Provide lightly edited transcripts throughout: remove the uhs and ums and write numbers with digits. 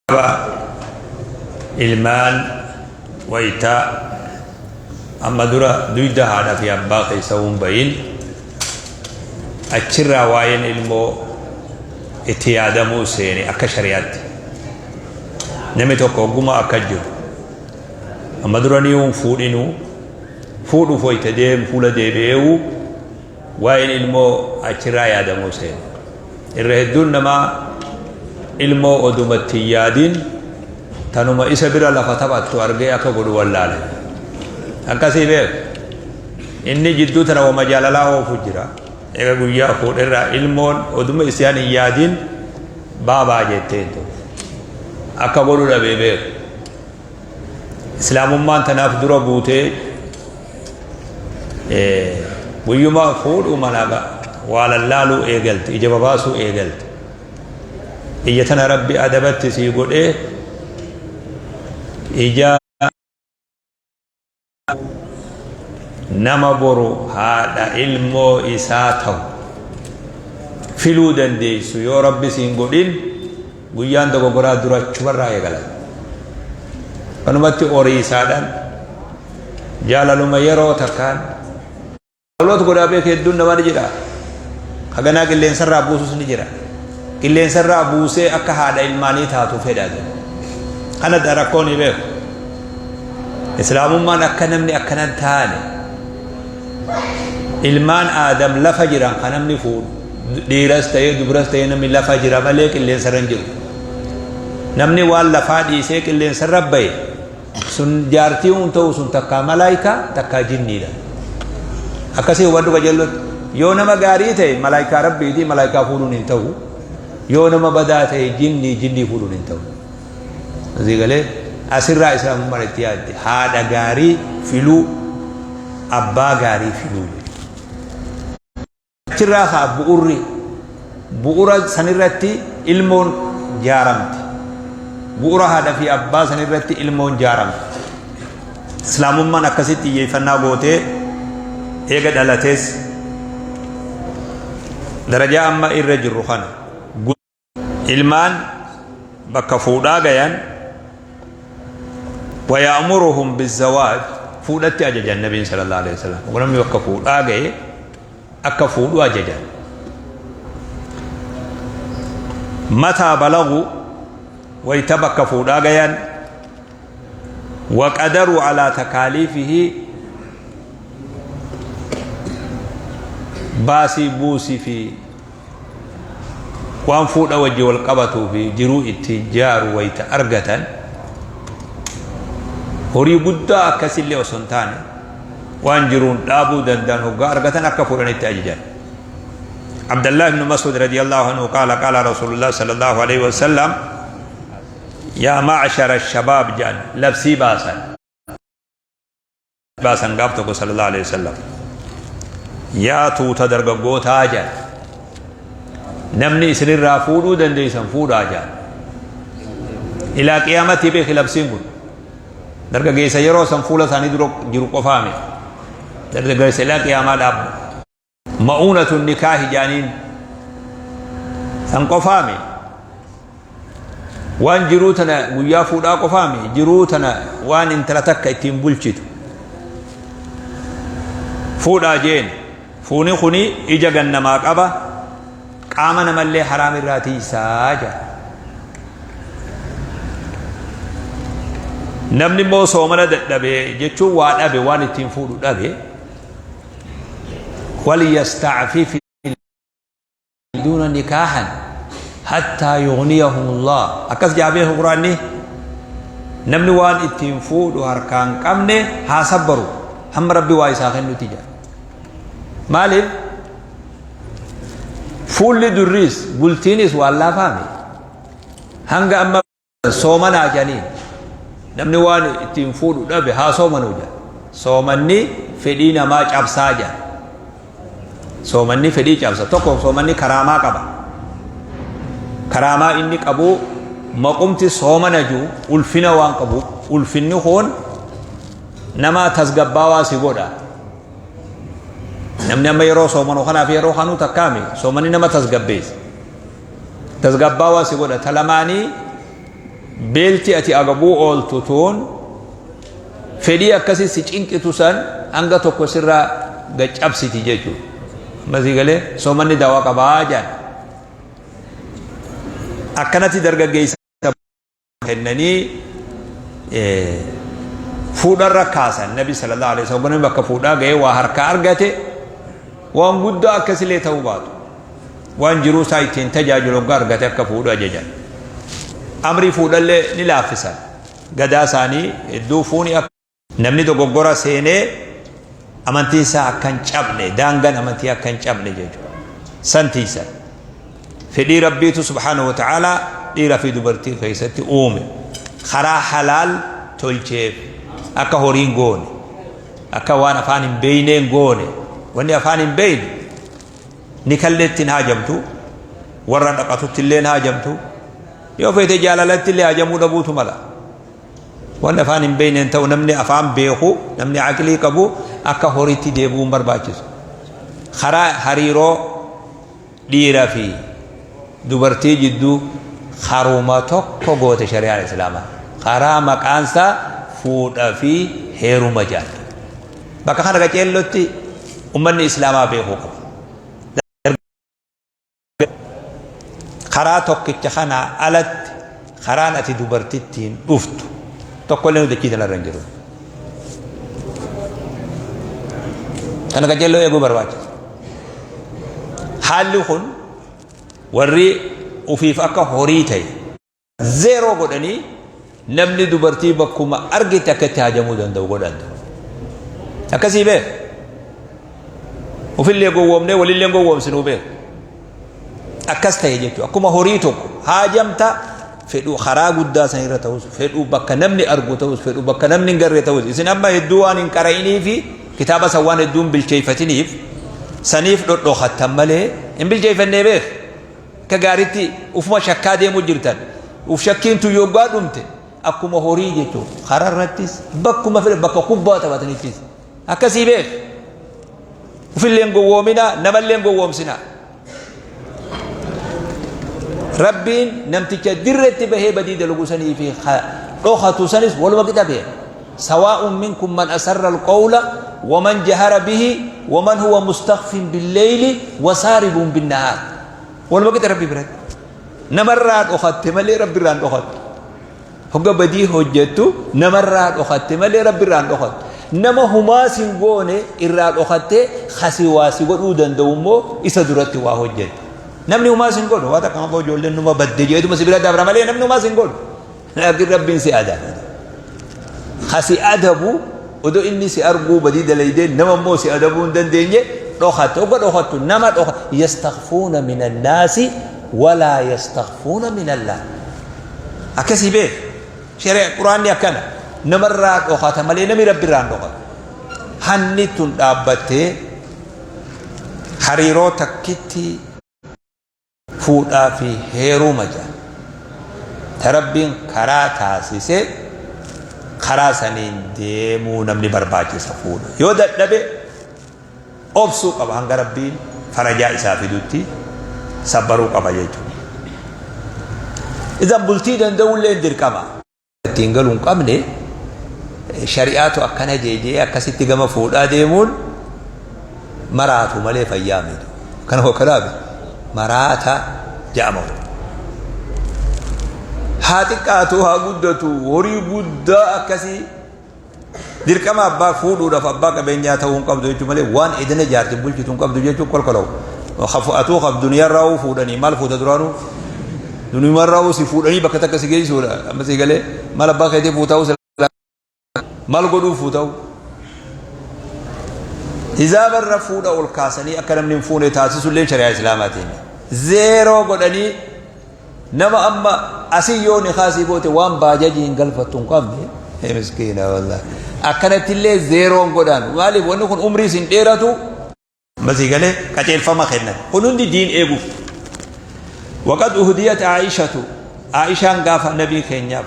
Qaba ilmaan wayta amma dura duyda haadha fi abbaa keessa hin bayin, achirraa waa'een ilmoo itti yaadamuu seene. Akka shari'aatti namni tokko hogguma akka jiru amma dura ni hin fuudhinu, fuudhuuf wayta deemu fuula deebi'eewu waa'een ilmoo achirraa yaadamuu seene. Irra hedduun namaa ilmoo odumatti hin yaadin tanuma isa bira lafa taphattu argee akka godhu wallaale. Akkasii beeku. Inni jidduu tana wama jaalalaa oofu jira. Eega guyyaa fuudherraa ilmoon oduma isaan hin yaadin baabaa jetteen ta'u. Akka godhu dhabee beeku. Islaamummaan tanaaf dura buutee guyyuma fuudhuu mana waa lallaaluu eegalte, ija babaasuu eegalte. Ija tana Rabbi adabatti sii godhee ija nama boru haadha ilmoo isaa ta'u filuu dandeessu yoo Rabbi siin godhin, guyyaan dogoggoraa dura achumarraa eegalan. Kanumatti horiisaadhaan jaalaluma yeroo takkaan dhaloota godhaa beeku hedduun namaa ni jira. Haganaa qilleensarraa buusus ni jira. Qilleensarraa buusee akka haadha ilmaanii taatu fedha. Kana rakkoo ni beeku. Islaamummaan akka namni akkanan taane, ilmaan Aadam lafa jiran kan namni fuudhu, dhiiras ta'ee dubras ta'ee, namni lafa jira malee qilleensarra hin jiru. Namni waan lafaa dhiisee qilleensarra bahe sun jaartii hin ta'u, sun takkaa malaayikaa takkaa jinniidha. Akkasii hubadhu qajeellotti. Yoo nama gaarii ta'e malaayikaa Rabbiiti, malaayikaa fuudhuun hin ta'u. Yoo nama badaa ta'e jinnii, jinnii fuudhuun hin ta'u. Asii galee asirraa islaamummaan itti yaadde haadha gaarii filuu, abbaa gaarii filuu jechuudha. Achirraa kaa bu'urri bu'ura sanirratti ilmoon jaaramti. Bu'ura haadha fi abbaa sanirratti ilmoon jaaramti. Islaamummaan akkasitti xiyyeeffannaa gootee eega dhalatees darajaa amma irra jirru kana. Ilmaan bakka fuudhaa gayan, ويأمرهم بالزواج, fuudhatti ajajan Nabiin صلى الله عليه وسلم. Namni bakka fuudhaa gaye akka fuudhu ajajan. متى بلغوا, wayta bakka fuudhaa gayan, وقدروا على تكاليفه, baasii buusii fi waan fuudha wajji wal qabatuu fi jiruu ittiin jaaru wayta argatan, horii guddaa akkasillee osoo hin taane waan jiruun dhaabuu danda'an hoggaa argatan akka fuudhanitti ajajan. عبد الله بن مسعود رضي الله عنه قال: قال رسول الله صلى الله عليه وسلم: يا معشر الشباب جان. Labsii baasan baasan gaaf tokko صلى الله عليه وسلم. Yaa tuuta dargaggootaa jaan, namni isinirraa fuudhuu dandeessan fuudhaa jaan. Ilaa qiyaamatti beeki, labsiin kun dargaggeessa yeroo san fuula isaanii dura jiru qofaame, dargaggeessa ilaa qiyaamaa dhaabbu. مؤونة النكاح jaaniin san qofaame, waan jiruu tana guyyaa fuudhaa qofaame, jiruu tana waan intala takka ittiin bulchitu fuudhaa jeen. Fuuni kuni ija gannamaa qaba, qaama namallee haraam irraa tiisaa jaa. Namni immoo soomana dadhabe jechuun waa dhabe, waan ittiin fuudhu dhabe, وليستعفف الذين نكاحا حتى يغنيهم الله. Akkas jaabee Quraanni. Namni waan ittiin fuudhu harkaan qabne haa sabbaru hamma Rabbi waa isaa kennuti jedha. Maaliif? Fuulli durriis bultiinis waan laafaame hanga amma soomanaa jedhaniin. Namni waan ittiin fuudhu dhabe haa soomanuu jedha. Soomanni fedhii namaa cabsaa jedha. Soomanni fedhii cabsa. Tokko, soomanni karaamaa qaba. Karaamaa inni qabu, maqumti soomana jiru ulfina waan qabu, ulfinni kun nama tasgabbaawaa si godha. Namni amma yeroo soomanu kanaaf yeroo kanuu takkaami. Soomanni nama tasgabbeessa, tasgabbaawaa si godha. Talamaanii Beelti ati agabuu ooltu tun fedhii akkasii si cinqitu san hanga tokko sirraa gaccabsiti jechuudha. Amma sii galee soomanni dawaa qabaa jedhan. Akkanatti dargaggeessa kennanii fuudharra kaasan. Nabi sallallahu alaihi wasallam bakka fuudhaa ga'ee waa harkaa argate, waan guddaa akkasilee ta'uu baatu, waan jiruu isaa ittiin tajaajilu hoggaa argate akka fuudhu ajajan. Amrii fuudhallee ni laaffisan. Gadaa isaanii hedduu fuuni akka namni dogoggora seenee amantiin isaa akka hin cabne, daangaan amantii akka hin cabne jechuudha. San tiisan. Fedhii Rabbiitu subhaanahu wa ta'aalaa dhiira fi dubartii keessatti uume. Karaa halaal tolcheef, akka horiin goone, akka waan afaan hin beeyneen goone. Wanni afaan hin beeyne ni kalleetti hin haajamtu, warra dhaqatutti illee hin haajamtu, yoo feete jaalalatti illee haajamuu dhabuutu mala. Wanni afaan hin beeyneen ta'u, namni afaan beeku, namni aqlii qabu akka horiitti deebi'uu hin barbaachisu. Karaa hariiroo dhiira fi dubartii jidduu karuma tokko goote shari'aan Islaamaa. Karaa maqaansaa fuudha fi heeruma jedhan. Bakka kana qaceellotti ummanni Islaamaa beekuu qaba. Karaa tokkicha kanaa alatti karaan ati dubartittiin dhuftu tokkollee nuti dachii tanarra hin jiru. Kana qaceelloo eeguu barbaachisa. Haalli kun warri ufiif akka horii ta'e zeeroo godhanii namni dubartii bakkuma argite akka itti haajamuu danda'u godhan. Akkasii beek. Ufillee gowwoomnee walillee gowwoomsinuu beek. Akkas ta'e jechuudha. Akkuma horii tokko haajamta, fedhu karaa guddaa san irra ta'us, fedhu bakka namni argu ta'us, fedhu bakka namni hin garre ta'us, isin amma hedduu waan hin qara'inii fi kitaaba san waan hedduu hin bilcheeffatiniif saniif dhodhokattan malee hin bilcheeffannee beek. Akka gaariitti ufuma shakkaa deemuu jirtan. Uf shakkiin tun yoggaa dhumte akkuma horii jechuudha. Karaa irrattis, bakkuma fedhe, bakka kubbaa taphatanittis. Akkasii beek. Ufillee hin gowwoominaa, namallee hin gowwoomsinaa. Rabbiin namticha dirretti bahee badii dalagu sanii fi dhokatu sanis waluma qixa beeka. Sawaa'un minkum man asarra alqawla waman jahara bihi waman huwa mustakhfin billeyli wasaaribun binnahaar. Waluma qixa Rabbi biratti. Namarraa dhokatte malee Rabbi irraa hin dhokattu. Hogga badii hojjettu namarraa dhokatte malee Rabbi irraa hin dhokattu. Nama humaa sin goone irraa dhokattee kasi waa si godhuu danda'u immoo isa duratti waa hojjette. Namni humaa sin godhu waa takka maqaa ijoolleen numa badde jeetuma si bira dabra malee namni humaa sin godhu. Laakiin Rabbiin si adaba. Kasi adabu odoo inni si arguu badii dalaydee nama immoo si adabuu hin dandeenye dhokatte. Hogga dhokattu nama dhoka yastaghfuuna minannaasi walaa yastaghfuuna minallah. Akkasii beek. Shari'a Quraanni akkana. Namarraa dhokata malee namni Rabbi irraa hin dhokatu. Hanni tun dhaabbattee hariiroo takkitti fuudhaa fi heeruma jedhan. Ta Rabbiin karaa taasise karaa saniin deemuu namni barbaachisa fuudha. Yoo dadhabe obsuu qaba, hanga Rabbiin farajaa isaa fidutti sabbaruu qaba jechuudha. Idan bultii danda'uullee dirqama. Ittiin galuu hin qabne shari'aatu akkana jeejee akkasitti gama fuudhaa deemuun maraatu malee fayyaa miti. Kana kanaaf maraata jedhama. Haa xiqqaatu haa guddatu, horii guddaa akkasii dirqama abbaa fuudhuudhaaf abbaa qabeenyaa ta'uu hin qabdu jechuun malee waan edana jaartiin bulchitu hin qabdu jechuun kolkolawu. Atuu qab duniyaarraa fuudhanii maal fuuta duraanuu? Duniyaarraa si fuudhanii bakka takka si geessuudha. Amma si galee maal abbaa keetii fuutaa'u maal godhuu fuutaa'u? Hizaabarra fuudha ol kaasanii akka namni hin fuune taasisullee shari'aa Islaamaatiin. Zeeroo godhanii nama amma asii yoo ni kaasii goote waan baajajii hin galfattu hin qabne, miskiina wallahi. Akkanatti illee zeeroon godhaan, maaliif wanni kun umrii sin dheeratu. Masii galee qajeelfama kennan kun hundi diin eeguuf. Waqad uhdiyat Aishatu, Aishaan gaafa nabii keenyaaf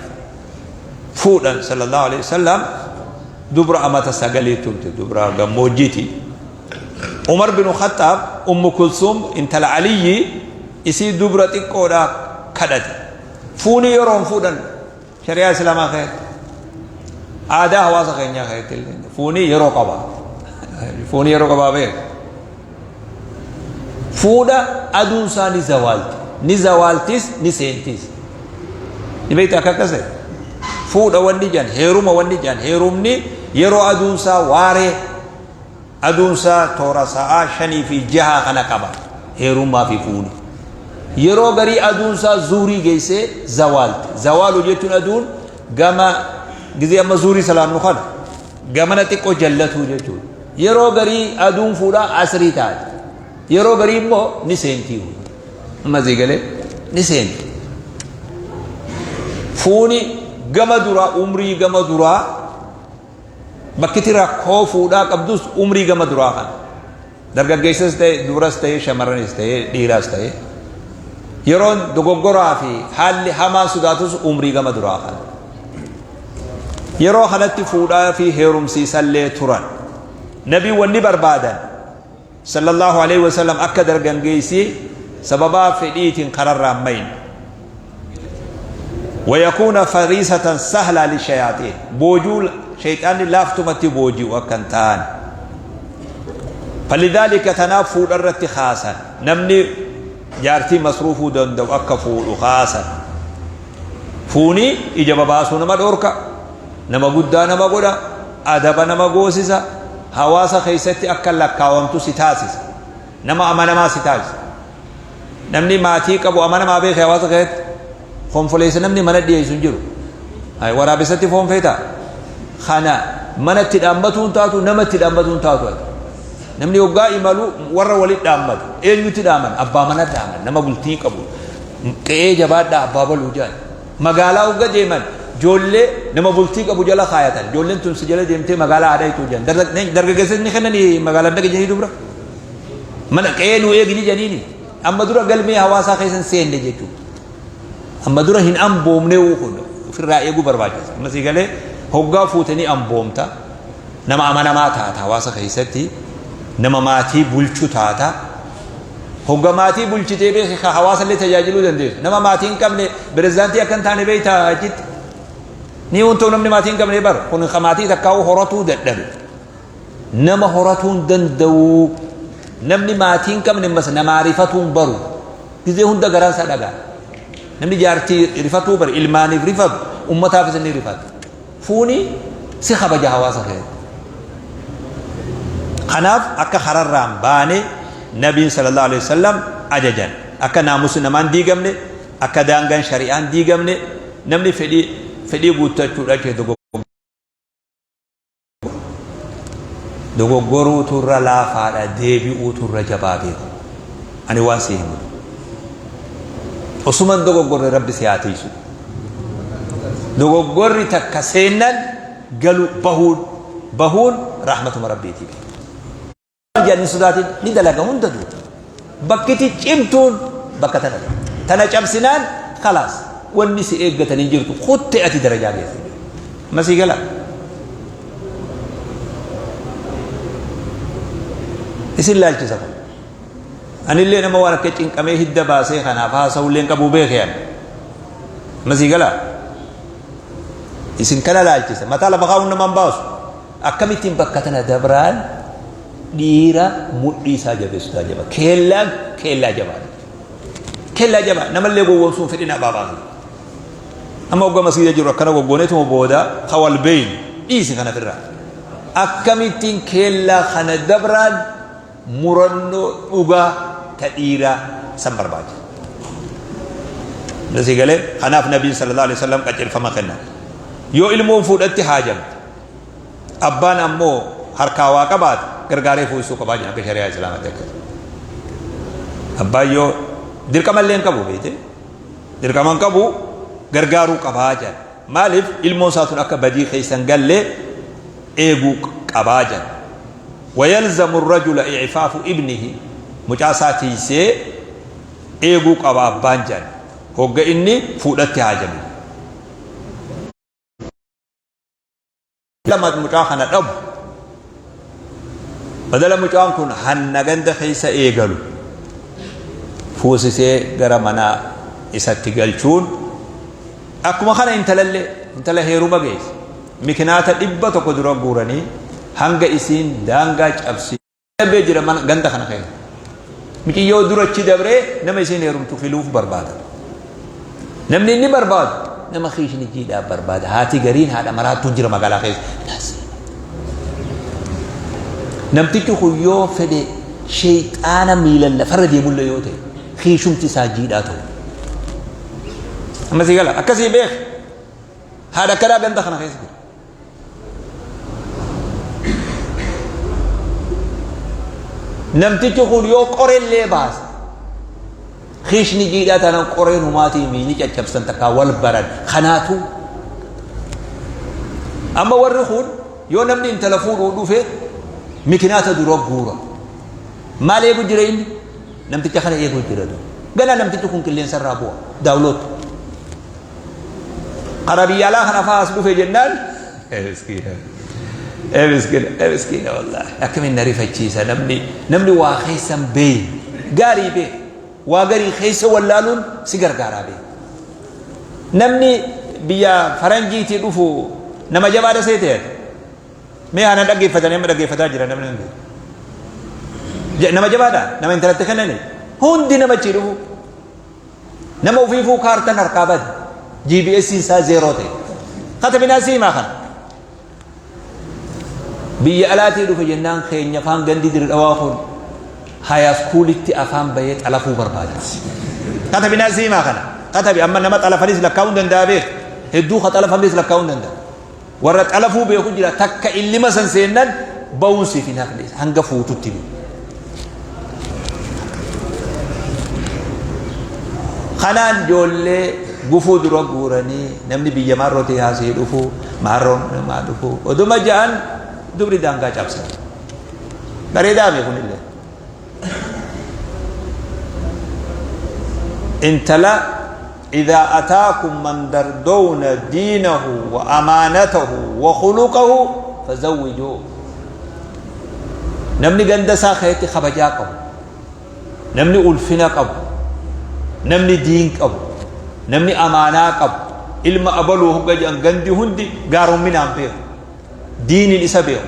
fuudhan sallallahu alaihi wasallam dubra amata 9 turte, dubra gammoojjiiti. Umar bin Khattaab Ummu Kulsuum intala Aliyyi isii dubra xiqqoodha kadhate. Fuunii yeroon fuudhan Shari'aa Islaamaa keessatti aadaa hawaasa keenyaa keessatti illee fuunii yeroo qaba. Fuunii yeroo qabaa beeku. Fuudha aduun isaa ni zawaalti. Ni zawaaltis ni seentis. Ni beekta akka akkas ta'e. Fuudha wanni jedhan heeruma wanni jedhan heerumni yeroo aduun isaa waaree aduun isaa toora sa'aa shanii fi jaha kana qaba heerummaa fi fuuni. Yeroo garii aduun isaa zuurii geessee zawaalti. Zawaalu jechuun aduun gama gizee amma zuurii salaannu kana gamana xiqqoo jallatuu jechuudha. Yeroo garii aduun fuudhaa asrii taati. Yeroo garii immoo ni seentii. Amma sii galee ni seenti. Fuuni gama duraa umrii gama duraa bakkiti rakkoo fuudhaa qabdus umrii gama duraa kana. Dargaggeessas ta'e dubaras ta'e shamarranis ta'e dhiiraas ta'e yeroon dogoggoraa fi haalli hamaan sodaatus umrii gama duraa kana. Yeroo kanatti fuudhaa fi heerumsiisallee turan. Nabiin wanni barbaadan sallallahu alaihi wasallam akka dargaggeessi sababaa fedhiitiin kararraa hin mayne. ويكون فريسة سهلة للشياطين بوجو شيطان لافتمتي بوجي وكان تان فلذلك تناف فود الرت خاصا نمني جارتي مصروفو دندو أكا فود خاصا فوني إجابة باسو نما دوركا نما قدا نما قدا أدب نما قوسسا hawaasa keessatti akka lakkaawamtu si taasisa. Nama amanamaa si taasisa. Namni maatii qabu amanamaa beeke hawaasa keessatti konfoleessa namni mana dhiyeessu hin jiru. Waraabessatti foon feetaa? Kana manatti dhaammatuun taatu namatti dhaammatuun taatu ati. Namni hoggaa imalu warra walitti dhaammatu. Eenyutti dhaaman? Abbaa mana dhaaman. Nama bultii qabu. Qe'ee jabaadhaa abbaa baluu jaal. Magaalaa hogga deeman Joollee nama bultii qabu jala kaayatan. Joolleen tun si jala deemtee magaalaa haa dhayxuu jedhan. Dargaggeessas ni kennani magaalaan dhaqi jedhanii dubra. Mana qe'ee nu eegni jedhaniini. Amma dura galmee hawaasaa keessa hin seenne jechuudha. Amma dura hin amboomne kun ofirraa eeguu barbaachisa. Amma sii galee hoggaa fuutanii amboomta. Nama amanamaa taata hawaasa keessatti. Nama maatii bulchu taata. Hogga maatii bulchitee beeki ka hawaasa illee tajaajiluu dandeessu. Nama maatii hin qabne pirezidaantii akka hin taane beekta achitti. Ni huntoo namni maatii hin qabne bar kun ka maatii takkaa'uu horatuu dadhabe. Nama horatuu hin danda'u. Namni maatii hin qabne ammas namaa rifatuu hin baru. Gizee hunda garaan isaa dhagaa. Namni jaartii rifatuu bari ilmaaniif rifatu ummataafis ni rifata. Fuuni si kabaja hawaasa keessatti. Kanaaf akka kararraan baane Nabiin sallallahu alaihi wasallam ajajan. Akka naamusni namaan diigamne, akka daangaan shari'aan diigamne, namni fedhii fedhii guuttachuudha jechuudha. Dogoggoruutu irra laafaadha deebi'uutu irra jabaa beeku. Ani waan si himu. Osuman dogoggorre rabbi si haa tiisu. Dogoggorri takka seennan galu bahuun bahuun rahmatuma rabbiiti. Jedhan hin sodaatin ni dalaga hunda duuba. Bakkiti cimtuun bakka tana. Tana cabsinaan kalaas wanni si eeggatan hin jirtu kutte ati darajaa geesse. Masii gala. Isin laalchisa kun. Anillee nama waan akka cinqamee hidda baasee kanaaf haasa'ullee hin qabu beeke ani. Masii gala. Isin kana laalchisa. Mataa lafa kaa'uun nama hin baasu. Akkamittiin bakka tana dabraan dhiira mudhii isaa jabeessutaa jaba. Keellaan keellaa jabaadha. Keellaa jabaa namallee gowwoomsuun fedhin abbaa baasu. Amma hogga masgiida jiru akkana goggooneetuma booda kawal beeynu dhiisi kana firraa. Akkamittiin keellaa kana dabraan murannoo dhugaa ta dhiiraa san barbaachisa. Nasii galee kanaaf nabiin sallallahu alaihi wasallam qajeelfama kennan. Yoo ilmoon fuudhatti haajamte Abbaan ammoo harkaa waa qabaate gargaaree fuusisuu qabaa jedhan akka shari'aa islaamaatti akkas. Abbaan yoo dirqama illee hin qabu beekte dirqama hin qabu gargaaruu qabaa jedhan. Maaliif ilmoon isaa tun akka badii keessa hin galle eeguu qabaa jedhan. Wayalzamu rajula icfaafu ibnihi mucaa isaa tiisee eeguu qaba abbaan jedhan. Hogga inni fuudhatti haajame. Lama mucaa kana dhabu badala mucaan kun hanna ganda keessa eegalu fuusisee gara mana isatti galchuun Akkuma kana intalallee intala heeruma geesse mikinaata 100 dura guuranii hanga isiin daangaa cabsi darbee jira mana ganda kana keessa. Miciyyoo dura achi dabree nama isiin heerumtu filuuf barbaada. Namni inni barbaadu nama kiishni jiidhaa barbaada. Haati gariin haadha maraattuu jira magaalaa keessa. Namtichi kun yoo fedhe sheeyxaana miilan lafarra deemullee yoo ta'e kiishumti isaa jiidhaa ta'u. Amma sii gala akkasii beek haadha akkanaa ganda kana keessa jira. Namtichi kun yoo qorellee baase kiishni jiidhaa taanaan qoreen humaatii miini caccabsan takkaa wal baran kanaatu amma warri kun yoo namni intala fuudhuu dhufe mikinaata dura guura maal eegu jira inni namticha kana eegu jira ganaa namtichi kun qilleensa irraa bu'a daawuloot Karaa biyya alaa kana fa'aa as dhufe jennaan miskiina miskiina miskiina wallaahi akkamiin na rifachiisa namni namni waa keessa hin beekne gaarii beek waa garii keessa wallaaluun si gargaaraa beek namni biyya faranjiitii dhufu nama jabaadha seete ati mee ana dhaggeeffatanii amma dhaggeeffataa jira namni hundi nama jabaadha nama intalatti kennani hundi nama achii dhufu Nama ofiifuu kaartan harkaa bade. GBS isaa zeeroo ta'e. Katabinaa si himaa kana. Biyya alaatii dhufe jennaan keenya afaan gandi dirdhawaa kun hayaaskuulitti afaan bahee xalafuu barbaada. Katabinaa si himaa kana. Katabi amma nama xalafanis lakkaa'uu hin danda'a beek. Hedduu ka xalafanis lakkaa'uu hin danda'a. Warra xalafuu beeku jira takka illima san seennan ba'uun siif hin hafne hanga fuututti. Kanaan ijoollee gufuu dura guuranii namni biyya maarrootii haasii dhufu maarroon namaa dhufu oduma ja'an dubri daangaa cabsan. Bareedaa mee kunillee. Intala Idhaa ataakum man tardowna diinahu wa amaanatahu wa khuluqahu fazawwijuuh. Namni ganda isaa keessatti kabajaa qabu, namni ulfina qabu, namni diin qabu, namni amaanaa qabu, ilma abaluu hogga jedhan gandi hundi gaaromminaan beeku, diiniin isa beeku.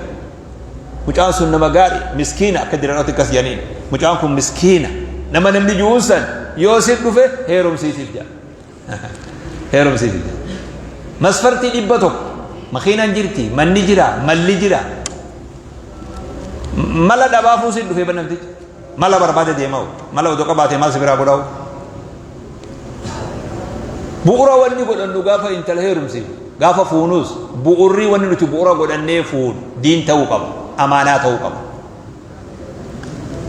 Mucaan sun nama gaari miskiina akka diranooti akkas jedhaniin. Mucaan kun miskiina nama namni ju'uun san yoo si dhufe heerumsiisiif jedha. Heerumsiisiif jedha. Masfartii 100 makiinaan jirti manni jira malli jira. Mala dhabaafuu si dhufe namtichi. Mala barbaade deema'u mala odoo qabaatee maal si biraa godha'u. Bu'ura wanni godhannu gaafa intala heerumsiifnu gaafa fuunus bu'urri wanni nuti bu'ura godhannee fuunu diin ta'uu qaba amaanaa ta'uu qaba.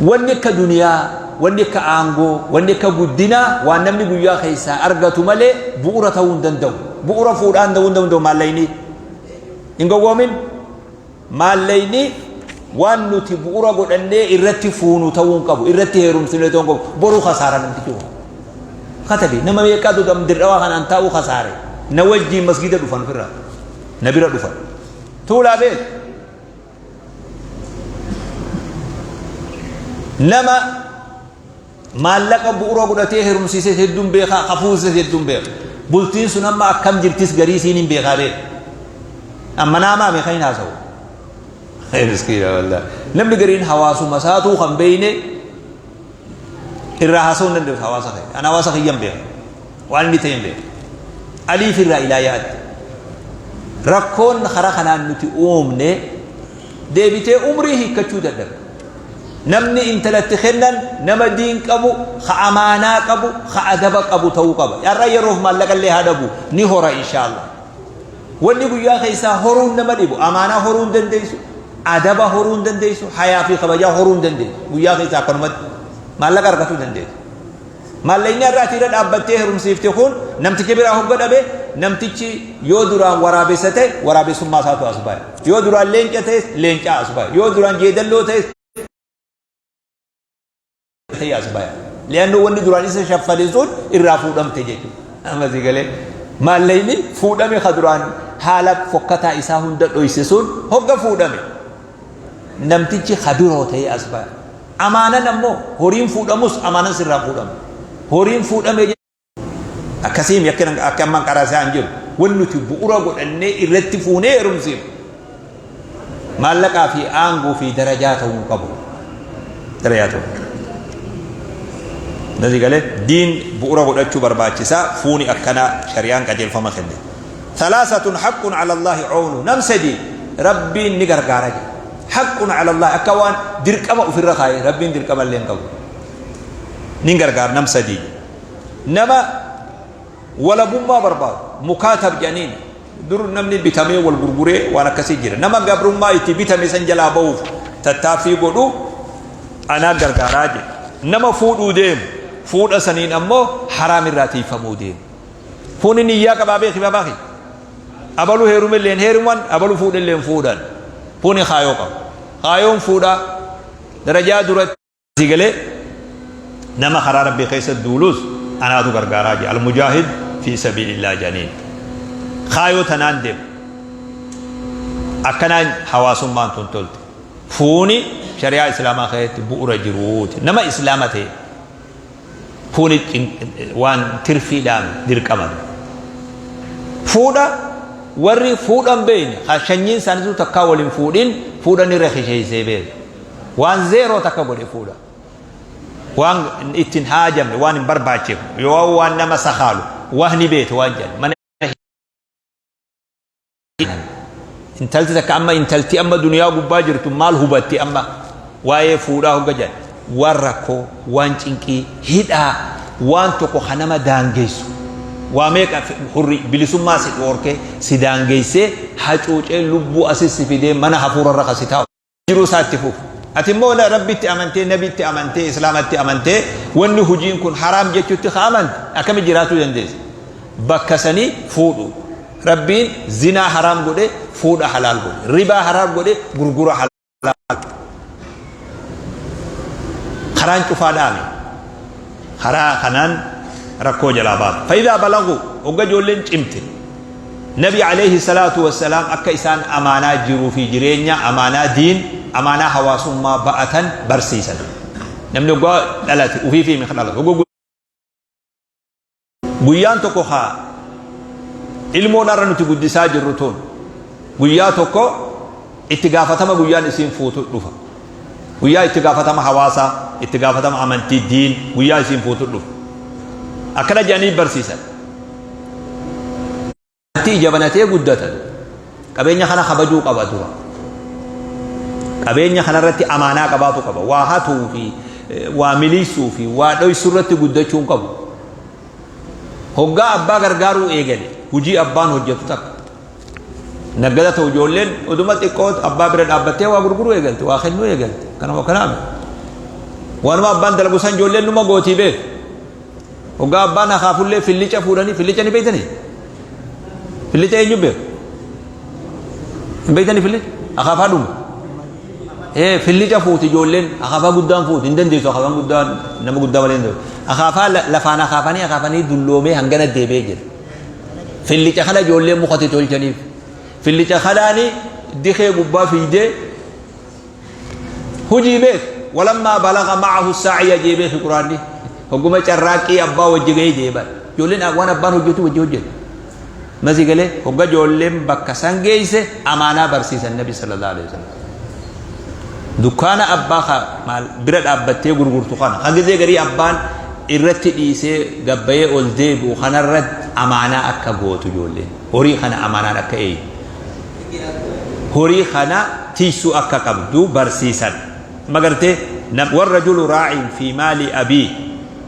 Wanni akka duniyaa wanni akka aangoo wanni akka guddinaa waan namni guyyaa keessaa argatu malee bu'ura ta'uu hin danda'u. Bu'ura fuudhaan ta'uu hin danda'u maallaqni hin gowwoomin. Maallaqni waan nuti bu'ura godhannee irratti fuunu ta'uu hin qabu, irratti heerumsine ta'uu hin qabu. Boru kasaara namtichi kun. Katabi nama meeqaatu dirqawaa kanaan taa'uu kasaare. Na wajjiin masgida dhufan ofirraa. Na bira dhufan. Tuulaa beek. Nama maallaqa bu'ura godhatee heerumsiises hedduun beekaa, hafuusises hedduun beeka. Bultiin sun amma akkam jirtis garii isiin hin beekaa beeka. Amma naamaa meeqa hin haasa'u. Miskiina wallaahi. Namni gariin hawaasuma isaatuu kan beeyne irraa haasa'uu hin danda'u hawaasa kee. An hawaasa kiyyan beeka. Waan inni ta'e hin beeku. Aliif irraa ilaa yaa'atti. Rakkoon karaa kanaan nuti uumne deebitee umrii hiikkachuu dadhabde. Namni intala itti kennan nama diin qabu, ka amaanaa qabu, ka adaba qabu ta'uu qaba. Har'a yeroof maallaqa illee haa dhabu ni hora inshaallah. Wanni guyyaa keessaa horuun nama dhibu amaanaa horuu hin dandeessu, adaba horuu hin dandeessu, hayaa fi kabajaa horuu hin dandeessu. Guyyaa keessaa akkanumatti maallaqa argatuu dandeessu. Maallaqni har'a ati irra dhaabbattee herumsiifte kun namticha biraa hogga dhabe namtichi yoo duraan waraabessa ta'e waraabessummaa isaatu as baya. Yoo duraan leenca ta'es leencaa as baya. Yoo duraan jeedalloo ta'es ta'e as baya. Li'annoo wanni duraan isa shaffade sun irraa fuudhamte jechuudha. Amma si galee maallaqni fuudhame ka duraan haala fokkataa isaa hunda dhoyse sun hogga fuudhame namtichi ka biroo ta'e as baya. Amaanan ammoo horiin fuudhamus amaanan sirraa fuudhama. Horiin fuudhame. Akkasiimi akka akka ammaan qaraasaa hin jiru. Wanni nuti bu'ura godhannee irratti fuunee heerumsiifnu maallaqaa fi aangoo fi darajaa ta'uu hin qabu. Darajaa ta'uu. Nasi galee diin bu'ura godhachuu barbaachisaa fuuni akkanaa shari'aan qajeelfama kenne. Thalaasatun haqqun ala Allaahi cawnu nam sadi Rabbiin ni gargaara jedhe. Haqqun ala Allaahi akka waan dirqama ofirra kaa'e Rabbiin dirqama illee hin qabu. Ni gargaara nam sadii jedhe. Nama walabummaa barbaadu mukaatab jedhaniin dur namni bitamee wal gurguree waan akkasii jira. Nama gabrummaa itti bitame san jalaa bahuuf tattaaffii godhu anaa gargaaraa jedhe. Nama fuudhuu deemu fuudha saniin ammoo haraam irraa tiifamuu deemu. Fuuni niyyaa qabaa beeki babaa kiyya. Abalu heerumelleen heeruman abalu fuudhelleen fuudhan. Fuuni kaayoo qaba. Kaayoon fuudhaa darajaa duratti si galee nama karaa rabbii keessa duulus anaatu gargaaraa jee almujaahid fi sabiilillah jedhaniin. Kaayoo tanaan deemu. Akkanaan hawaasummaan tun tolte. Fuuni shari'aa islaamaa keessatti bu'ura jiruuti. Nama islaama ta'e Fuuni waan tirfiidhaan dirqama. Fuudha warri fuudha hin beekne kan shanyiin isaaniitu takkaa wal hin fuudhin fuudha ni rakisheessee beeka. Waan zeeroo takka godhe fuudha. Waan ittiin haajamne waan hin barbaachifne yoo waan nama sakaalu waan ni beektu waan jedhan. Mana Intalti takka amma intalti amma duniyaa gubbaa jirtu maal hubatti amma waa'ee fuudhaa hogga jedhan waan rakkoo waan cinqii hidhaa waan tokko kan nama daangeessu waa meeqa hurri bilisummaa si dhoorkee si daangeessee hacuucee lubbuu asis si fidee mana hafuura irra kan si taa'u. Jiruu isaa itti fufu. Ati immoo Rabbitti amantee, Nabitti amantee, Islaamatti amantee wanni hujiin kun haraam jechutti ka amante akkami jiraatuu dandeessa? Bakka sanii fuudhu. Rabbiin zinaa haraam godhe, fuudha halaal godhe. Ribaa haraam godhe, gurgura halaal. Karaan cufaa dhaame. Karaa kanaan rakkoo jalaa baatu. Fa'idaa balagu hogga ijoolleen cimte. Nabi alayhi salaatu wassalaam akka isaan amaanaa jiruu fi jireenya, amaanaa diin, amaanaa hawaasummaa ba'atan barsiisan. Namni hoggaa dhalate ufii fi mika dhalate. Hoggaa guyyaan tokko haa ilmoon har'a nuti guddisaa jirru tun guyyaa tokko itti gaafatama guyyaan isiin fuutu dhufa. Guyyaa itti gaafatama hawaasaa, itti gaafatama amantii, diin guyyaa isiin fuutu dhufa. Akkana jedhanii barsiisan. Itti ija banatee guddatan. Qabeenya kana kabajuu qaba dura. Qabeenya kanarratti amaanaa qabaatu qaba. Waa hatuu fi waa miliisuu fi waa dhoysuu irratti guddachuu hin qabu. Hoggaa abbaa gargaaruu eegale hojii abbaan hojjetu takka. Naggada ta'u ijoolleen oduma xiqqoo abbaa bira dhaabbattee waa gurguruu eegalte, waa kennuu eegalte. Kanuma kanaaf. Waanuma abbaan dalagu san ijoolleen numa gootii beeku. Hoggaa abbaan akaafullee fillica fuudhanii fillica ni beektanii? Fillica eenyu beeku? Hin beektanii fillica? Akaafaa dhuma. Ee fillica fuuti ijoolleen akaafaa guddaan fuuti hin dandeessu akaafaan guddaan nama guddaa malee hin dandeessu. Akaafaa lafaan akaafanii akaafanii dulloomee hangana deebi'ee jira. Fillica kana ijoolleen mukatti tolchaniif. Fillica kanaani dikee gubbaa fiidee hujii beek walammaa balaga ma'ahu sa'ya jee beeki quraanni hogguma carraaqqii abbaa wajji ga'ee jee bar ijoolleen waan abbaan hojjetu wajji hojjetu masi galee hogga ijoolleen bakka san geeyse amaanaa barsiisan nabi sallallahu alaihi wasallam dukkaana abbaa ka maal bira dhaabbattee gurgurtu kana ka gizee garii abbaan irratti dhiisee gabbayee ol deebi'u kanarratti amaanaa akka gootu ijoolleen horii kana amaanaan akka eeyyu horii kana tiysuu akka qabdu barsiisan. Amma gartee warrajulu raacin fi maali abii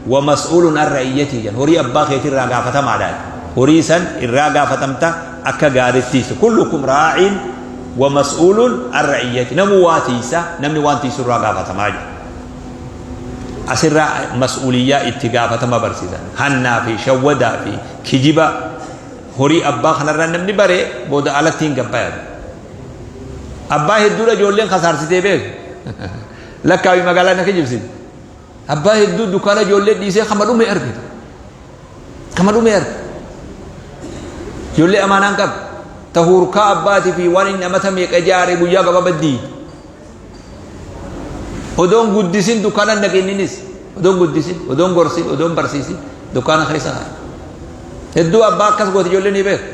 wa mas'uulun an ra'iyyatii jedhan horii abbaa keetii irraa gaafatamaadha. Horii san irraa gaafatamta akka gaariitti tiysu. Kullukum raacin wa mas'uulun an ra'iyyati. Namuu waa tiysa namni waan tiysu irraa gaafatamaa jedha. Asirraa mas'uuliyyaa itti gaafatama barsiisan. Hannaa fi shawwadaa fi kijiba Horii abbaa kanarraa namni bare booda alatti hin gabbayatu. Abbaa hedduudha ijoolleen kasaarsitee beeku. Lakkaawi magaalaa na kijibsiti. Abbaa hedduu dukkaana ijoollee dhiisee kama dhume argita. Kama dhume argita. Ijoollee amaanaan qabu. Ta huurkaa abbaatii fi waan inni amata meeqa ijaare guyyaa gabaabaa diide. Odoon guddisin dukkaana hin dhaqinninis. Odoon guddisin, odoon gorsin, odoon barsiisin dukkaana keessa kaa'e. Hedduu abbaa akkas goote ijoollee ni beeku.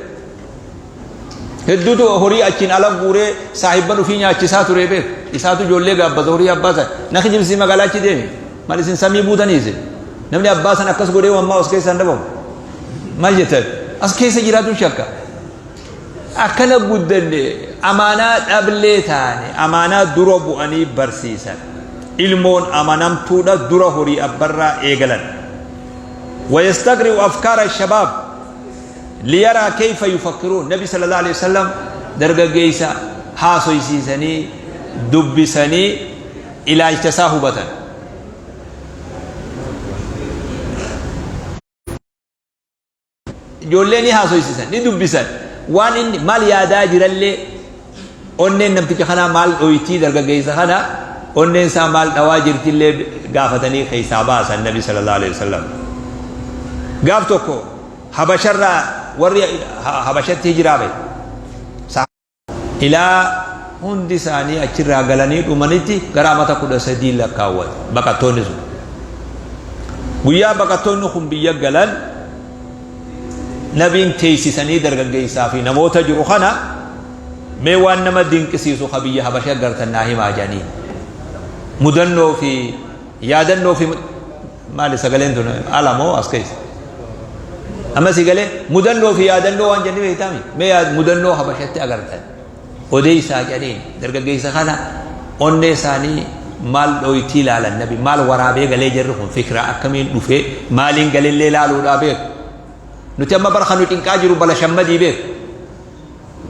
Hedduutu horii achiin ala guuree saahibban ofii nyaachisaa ture beeku. Isaatu ijoollee gaabbata horii abbaa sana. Na kijibsii magaalaa achi deemi. Maal isin samii buutanii isin. Namni abbaa sana akkas godhee wammaa os keessaa hin dhabamu. Maal jettan? As keessa jiraatu shakka. Akkana guddanne amaanaa dhablee taane amaanaa dura bu'anii barsiisan. Ilmoon amanamtuudha dura horii abbarraa eegalan. ويستقرئ أفكار الشباب ليرى كيف يفكرون. نبي صلى الله عليه وسلم درجة haasoysiisanii dubbisanii ilaalcha isaa hubatan. Ijoollee ni haasoysiisan, ni dubbisan. Waan inni maal yaadaa jirallee, onneen namticha kanaa maal dhoytii, dargaggeessa kana onneen isaa maal dhawaa jirtillee gaafatanii keessaa baasan Nabi sallallahu alaihi wasallam. Gaaf tokko Habasharraa warri Habashatti hijiraa bahe. Ilaa hundi isaanii achirraa galanii dhumanitti gara amata 13 lakkaawwate baqattoonni sun. Guyyaa baqattoonni kun biyya galan nabiin teessisanii dargaggeessaa fi namoota jiru kana, mee waan nama dinqisiisu ka biyya Habasha gartan naa himaa jedhanii. Mudannoo fi yaadannoo fi maali sagaleen tun ala moo as keessa? Amma si galee mudannoo fi yaadannoo waan jennee beektaami. Mee mudannoo Habashatti agartan odeessaa jedhaniin. Dargaggeessa kana onnee isaanii maal dhoytii ilaalan, nabi maal waraabee galee, jarri kun fikira akkamiin dhufee maaliin galillee ilaaluudhaa beeku. Nuti amma bara kan nu cinqaa jiru bala shammadii beeku.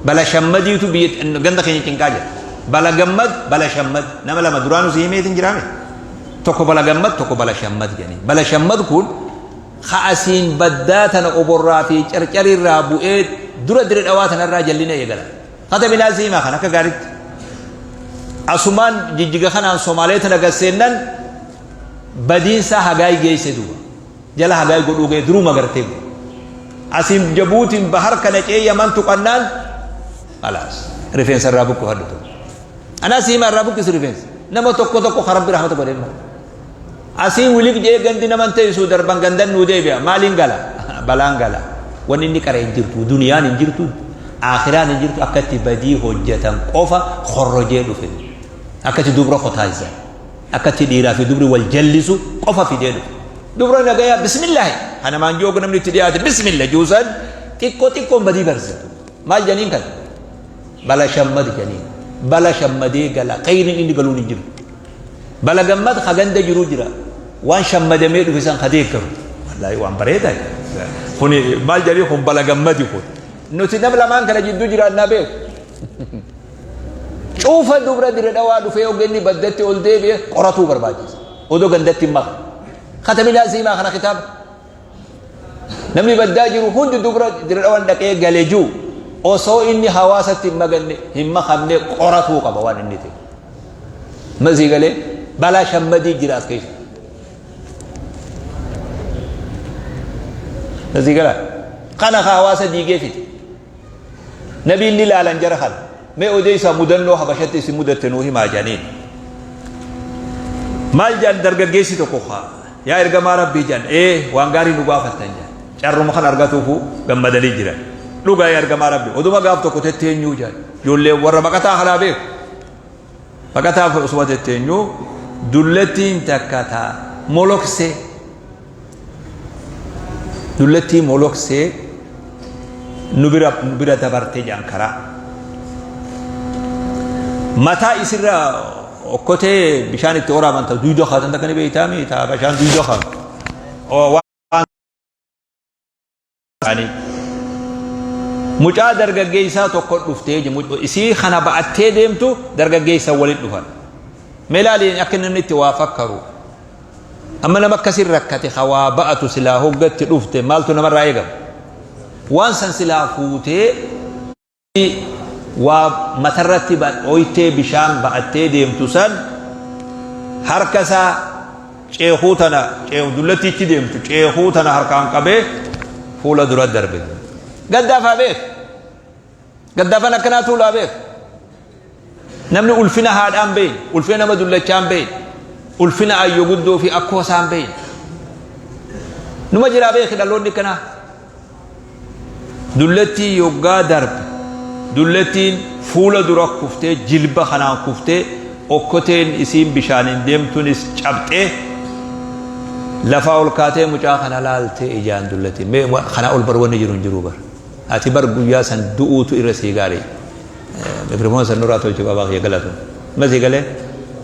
Bala shammadiitu biyya ganda keenya cinqaa jira. Bala gammad, bala shammad. Nama lama duraanuu si himeetiin jiraame. Tokko bala gammad, tokko bala shammad jedhanii. Bala shammad kun ka'asiin baddaa tana oborraa fi carcarirraa bu'ee dura dire dhawaa tanarraa jallina eegala. Katabinaa si himaa kan akka gaaritti. Asumaan jijjiga kanaan Somaalee tana gasseennan badiinsaa hagaay geesse duuba. Jala hagaay godhuu ga'e duruma gartee. Asiin Jabuutiin bahar kana cee Yaman tuqannaan khalaas rifeensa irraa buqqifadhu tokko. Anaa si himaa, irraa buqqisi rifeensa. Nama tokko tokko kan Rabbi rahmata godhee malee. Asiin wilik jee gandi naman teessu darban gandan nuu deebi'a. Maaliin gala? Balaan gala. Wanni inni qara hin jirtu. Duniyaan hin jirtu. Aakhiraan hin jirtu. Akka itti badii hojjetan qofa horrojee dhufe. Akka itti dubra kotaaysan. Akka itti dhiiraa fi dubri wal jallisu qofa fidee dhufe. Dubra nagayaa bismillaahi. Kana maanjoo namni itti dhiyaate bismillah juusan xiqqoo xiqqoon badii barsiisu. Maal janiin kana? Bala shammad janiin. Bala shammadee gala. Kheyriin inni galuun hin jiru. Bala gammad ka ganda jiru jira. Waan shammadamee dhufe san ka deeggaru. Wallaahi waan bareedaa. Kuni maal jedhanii, kun bala gammadi kun. Nuti nama lamaan kana jidduu jiraannaa beeku. Cuufa dubra dire dhawaa dhufee ogenni baddatti ol deebi'e qoratuu barbaachisa. Odoo gandatti hin maqne. Kataminaa siimaa kana kitaaba. Namni baddaa jiru hundi dubra dire dhawaan dhaqee gale jiru osoo inni hawaasatti hin maganne hin makamne qoratuu qaba waan inni ta'e. Masii galee balaa shammadii jira as keessa. Masii galaa. Kana ka hawaasa diigee fide. Nabiin ni laalan jara kana. Mee odeessaa mudannoo Habashatti isin mudatte nuu himaa jedhaniin. Maal jedhan dargaggeessi tokko kaa? Yaa ergamaa Rabbii jedhan, ee waan gaarii nu gaafattan jedhan. Carruma kan argatuufu gammadanii jiran. Dhugaa yaa ergamaa Rabbii oduma gaaf tokko tetteenyuu jedhan. Ijoollee warra baqataa kanaa beeku. Baqataa osuma tetteenyuu dullattiin takka taa moloksee, dullattii moloksee nu bira dabarte jedhan karaa. Mataa isirra okkotee bishaan itti waraaban ta duyda kaatan takka ni beektaami, ta bishaan duyda kaatan. Isaanii. Mucaa dargaggeessaa tokko dhuftee isii kana ba'attee deemtu dargaggeessa waliin dhufan. Mee laaliin akka namni itti waa fakkaru. Amma nama akkasiin rakkate ka waa ba'atu silaa hoggatti dhufte maaltu namarraa eegama? Waan san silaa fuutee waa matarratti ooytee bishaan ba'attee deemtu san harka isaa ceekuu tana dullattiichi deemtu ceekuu tana harkaan qabee fuula dura darbe. Gaddaafaa beek. Gaddaafan akkanaa tuulaa beek. Namni ulfina haadhaan beeyne, ulfina nama dullachaan beeyne, ulfina ayyo guddoo fi akkoo isaan beeyne. Numa jiraa beeki dhaloonni akkanaa. Dullattii yoggaa darbe dullattiin fuula dura kuftee, jilba kanaan kuftee, okkoteen isiin bishaaniin deemtunis cabxee, lafaa ol kaatee mucaa kana laaltee ijaan dullattiin. Mee kana ol bar wanni jiru hin jiru bar. Ati bar guyyaa san du'uutu irra sii gaarii. Mikrofoon san nurraa tolchi babaa kiyya galatu. Masii galee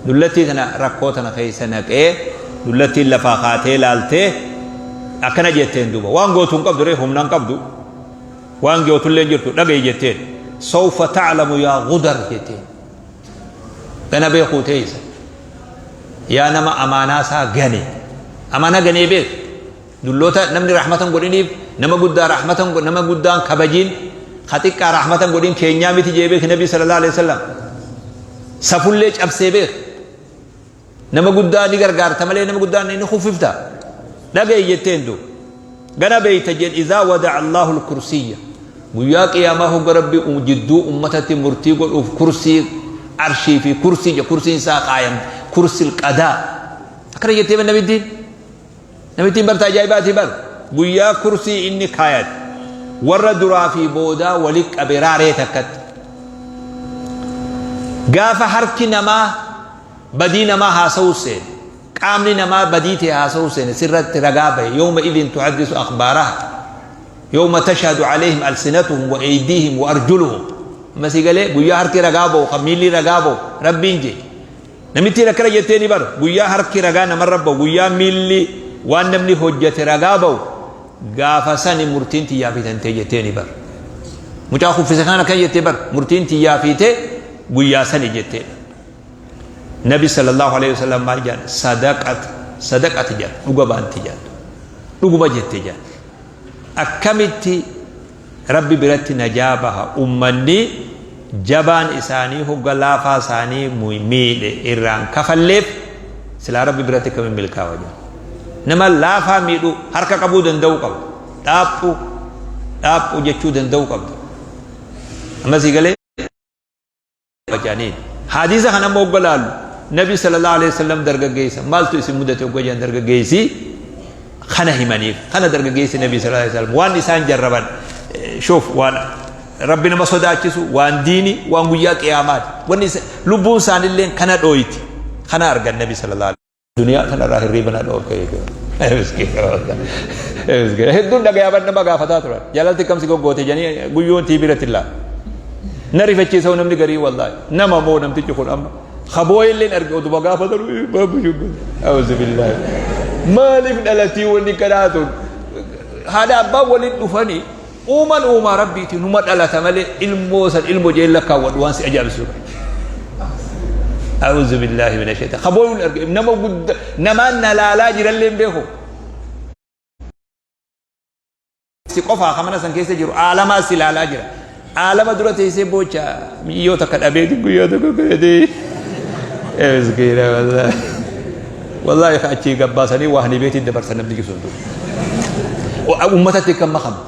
dullattii tana rakkoo tana keessa naqee, dullattiin lafaa kaatee laaltee akkana jetteen duuba. Waan gootu hin qabdu ree, humna hin qabdu. Waan gootullee hin jirtu, dhaga'i jetteen. Sawfa ta'lamu yaa gudar jetteen. Gana beekuu teessa. Yaa nama amaanaa isaa gane. Amaanaa ganee beeku. Dulloota namni rahmatan godhiniif, nama guddaa rahmatan, nama guddaan kabajiin, ka xiqqaa rahmatan godhin keenyaa miti jee beeki Nabi sallallahu alaihi wasallam. Safullee cabsee beek. Nama guddaa ni gargaarta malee nama guddaa ni kuffifta. Dhaga'i jetteen du. Gana beeyta jeen, izaa wada'a Allahu al-kursiyya. Guyyaa qiyaamaa hogga Rabbi jidduu ummatatti murtii godhuuf kursii arshii fi kursii je kursiin isaa kaayam kursil qadaa. Akkana jettee namittiin. Namittiin barta ajaa'ibaatii bar. Guyyaa kursii inni kaayate warra duraa fi boodaa wali qabe raaree takkatti. Gaafa harki namaa badii namaa haasa'uu seene, qaamni namaa badii ta'e haasa'uu seene, sirratti ragaa bahe, yawma idin tuhaddisu akhbaaraha, yawma tashhadu alayhim alsinatuhum wa aydiihim wa arjuluhum. Amma si galee, guyyaa harki ragaa bahu, kan miilli ragaa bahu, Rabbiin jee. Namittiin akkana jettee ni bar, guyyaa harki ragaa namarra bahu, guyyaa miilli waan namni hojjete ragaa bahu, gaafa sani murtiin tiyyaa fiitantee jettee ni bar. Mucaa kuffise kana akkana jettee bar, murtiin tiyyaa fiite guyyaa sani jetteedha. Nabi sallallahu alaihi wasallam maal jedhan? Sadaqat, sadaqati jedhan, dhuga baanti jedhan, dhuguma jette jedhan. Akkamitti Rabbi biratti najaa baha ummanni jabaan isaanii hogga laafaa isaanii miidhe irraan kafalleef, silaa Rabbi biratti akkamiin milkaawa jedhan? Nama laafaa miidhu harka qabuu danda'uu qabda, dhaaphu dhaaphu jechuu danda'uu qabda. Amma sii galee jedhaniin. Hadiisa kana immoo hogga laallu, Nabi sallallahu alaihi wasallam dargaggeessa maaltu isin mudate hogga jedhan, dargaggeessi kana himaniif. Kana dargaggeessi Nabi sallallahu alaihi wasallam waan isaan jarraban shuuf, waan Rabbi nama sodaachisu, waan diini, waan guyyaa qiyaamaati, wanni lubbuun isaanillee kana dhooyti, kana argan Nabi sallallahu alaihi. Duniyaa kanarraa hirriiba na dhoorke jechuudha. Miskiina. Hedduun dhagayaa bar, nama gaafataa turan. Jaalalti kam si goggoote jedhanii guyyoon tii biratti illaa. Na rifachiisa namni garii wallaahi. Nama moo namtichi kun amma. Kaboo illeen arge oduma gaafatan baabu shuggu. Auzu billaahi. Maaliif dhalatii wanni kanaa tun? Haadha abbaan waliin dhufanii uuman uumaa Rabbiiti numa dhalata malee, ilmoo san ilmoo jeen lakkaawwadhu, waan si ajaa'ibsiisu. A'uuzu billaahi mina shaytaan. Kabooyuun arge nama gudda namaan na laalaa jirallee hin beeku. Si qofaa ka mana san keessa jiru aalamaa si laalaa jira. Aalama dura teessee boocha miyyoo takka dhabeeti guyyaa tokko godhatee. Miskiina wallaahi. Wallaahi ka achii gabbaasanii waa hani beetiin dabarsan namni ibsu hin jiru. Uummatatti kan makamu.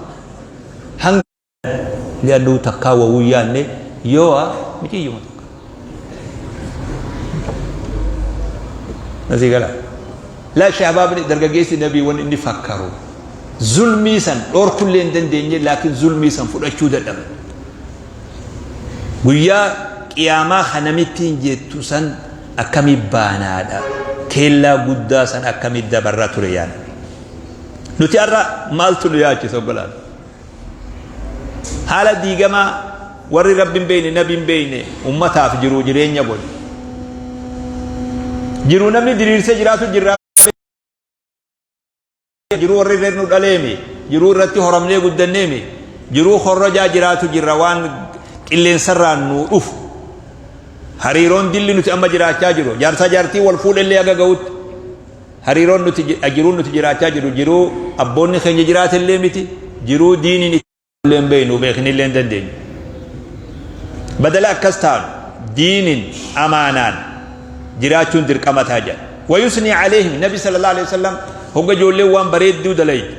Hanga li'annuu takkaa wawuu yaanne yoo miciyyuma tokko. Nasii gala. Laa shabaabni dargaggeessi nabii wanni inni fakkaru zulmii san dhorkullee hin dandeenye, laakiin zulmii san fudhachuu dadhaban. Guyyaa qiyaamaa kanamittiin jettu san akkamii baanaadha. Keellaa guddaa san akkamii dabarra ture yaana. Nuti har'a maaltu nu yaachisa obbolaan? Haala diigamaa warri Rabbi hin beekne, nabi hin beekne ummataaf jiruu jireenya godhe. Jiruu namni diriirsee jiraatu jirra. Jiruu warri irra nu dhaleemi. Jiruu irratti horamnee guddanneemi. Jiruu horrojaa jiraatu jirra, waan qilleensarraan nu dhufu. Hariiroon dilli nuti amma jiraachaa jiru. Jaarsaa jaartii wal fuudhellee haga ga'utti. Hariiroon nuti jiruun nuti jiraachaa jiru jiruu abboonni keenya jiraatillee miti, jiruu diiniin illee hin beeknu, beeknillee hin dandeenyu. Badala akkas taanu diinin amaanaan jiraachuun dirqama ta'a jedha. Wayusnii aleehim, Nabi sallallahu alaihi wasallam hogga ijoolleen waan bareedduu dalaytu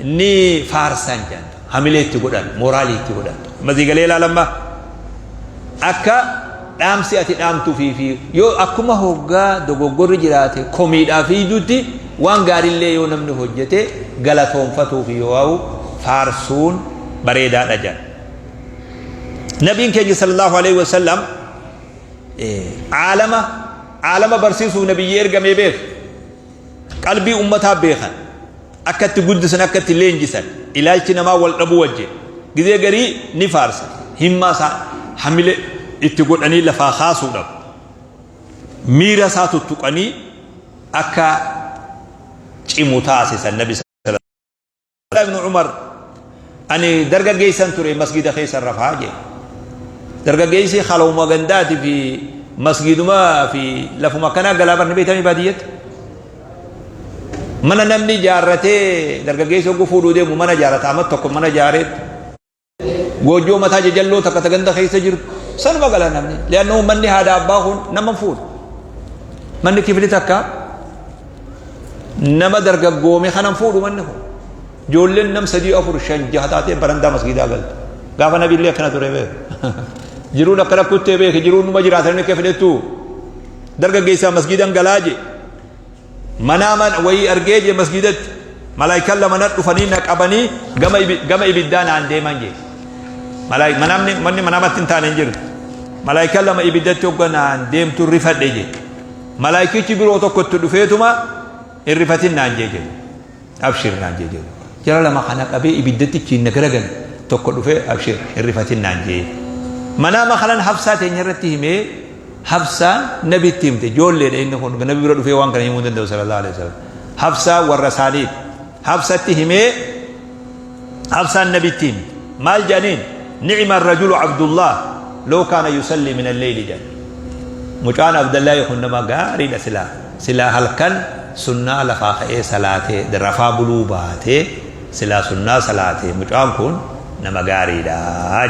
ni faarsan jedhan, hamilee itti godhan, mooraalii itti godhan. Mazii galee ilaalamma akka dhaamsi ati dhaamtuufii fi yoo akkuma hoggaa dogoggorri jiraate komiidhaa fiiduutti, waan gaariillee yoo namni hojjete galatoonfatuufi yoo ha'u faarsuun bareedaadha jedhan. Nabiin keenya sallallahu alaihi wasallam caalama caalama barsiisuuf nabiyyi ergamee beeku. Qalbii ummataa beekan. Akka itti guddisan akka itti leenjisan ilaalchi namaa wal dhabuu wajjin gizee garii ni faarsa himmaa isaa hamile itti godhanii lafaa kaasuudhaaf miira isaa tuttuqanii akka cimu taasisan nabi Ibn Umar ani dargaggeessan ture masgida keessa rafaa jee dargaggeessi halawuma gandaati fi masgiduma fi lafuma akkanaa galaa barni beektanii baadiyyatti mana namni jaarratee dargaggeessi hogguu fuudhuu deemu mana jaarrata amma tokko mana jaaree Goojjoo mataa jajalloo takka ta ganda keessa jirtu sanuma gala namni. Li'annoo manni haadha abbaa kun nama hin fuudhu. Manni kifli takka nama dargaggoome kana hin fuudhu manni kun. Ijoolleen nam sadii afur shan jaha taatee barandaa masgiidaa galtu. Gaafa nabiillee akkana ture beeku. Jiruun akkana kuttee beeki jiruun numa jiraatan inni fedhettu. Dargaggeessaa masgiidan galaa jee. Manaaman wayii argee jee masgiidatti malaayikaan lama na dhufanii na qabanii gama ibi- gama ibiddaa naan deeman jee. Malaay- Manaamni manni manaamatti hin taane hin jiru. Malaayikaan lama ibiddatti hogga naan deemtu rifadhe jee. Malaayikichi biroo tokko itti dhufeetuma hin rifatin naan jee jedhe. Abshir naan jee jedhe. Jara lama kana qabee ibiddatti ittiin na garagale tokko dhufee abshir hin rifatin naan jee. Manaama kanan Hafsaa teenya irratti himee Hafsaan nabitti himte ijoolleedha inni kun nabi bira dhufee waan kana himuu hin danda'u sallallahu alaihi wasallam. Hafsaa warra isaaniiti. Hafsatti himee Hafsaan nabitti himte. Maal jedhaniin? Ni'ima rajulu Abdullah law kaana yusalli min al-layli jedhan. Mucaan Abdallaahi kun nama gaariidha silaa. Silaa halkan sunnaa lafaa ka'ee salaatee rafaa buluu baatee silaa sunnaa salaatee mucaan kun nama gaariidha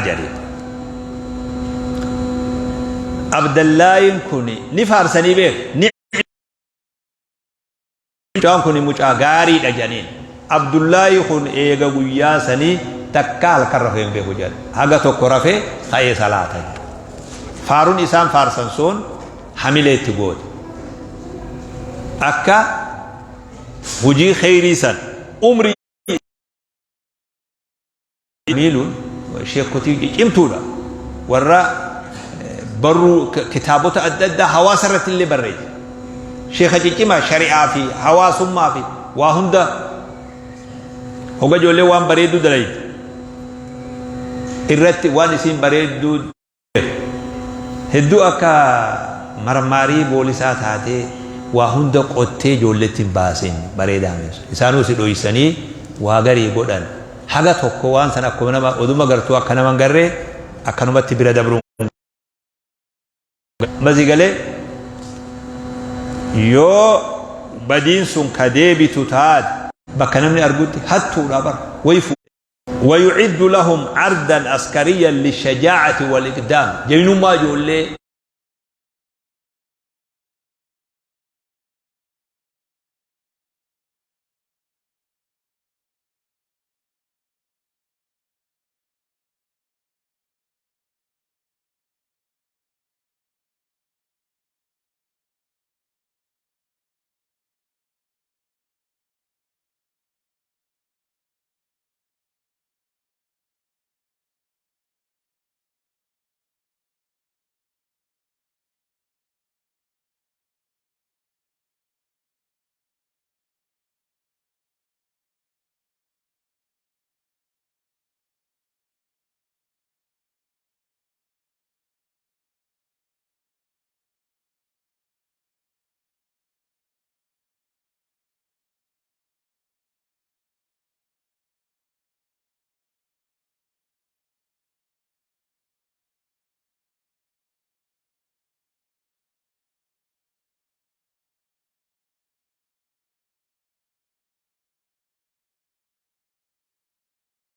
jedhaniin. Abdallaayin kun ni faarsanii beeku. Ni mucaan kun mucaa gaariidha jedhaniin. Abdullaahi kun eega guyyaa sanii takka halkan rafee hin beeku jedhan. Haga tokko rafee ka'ee salaata jedhan. Faaruun isaan faarsan sun hamilee itti goote. Akka hojii kheyrii san umrii miiluun sheekotii cicimtuudha. Warra barruu kitaabota adda addaa hawaasa irratti illee barreessa. Sheeka ciccimaa shari'aa fi hawaasummaa fi waa hunda hoga ijoollee waan bareedduu dalayte irratti waan isiin bareedduu Hedduu akka marmaarii boolisaa taatee waa hunda qottee ijoolletti hin baasin bareedaa miti. Isaanuu si dhoysanii waa garii godhan. Haga tokko waan san akkuma nama oduma gartuu akka nama hin garree akkanumatti bira dabruun Amma si galee yoo badiin sun ka deebitu taate bakka namni argutti hattuudha bara wayi ويعد لهم عردا عسكريا للشجاعة والإقدام. Jaynummaa ijoollee.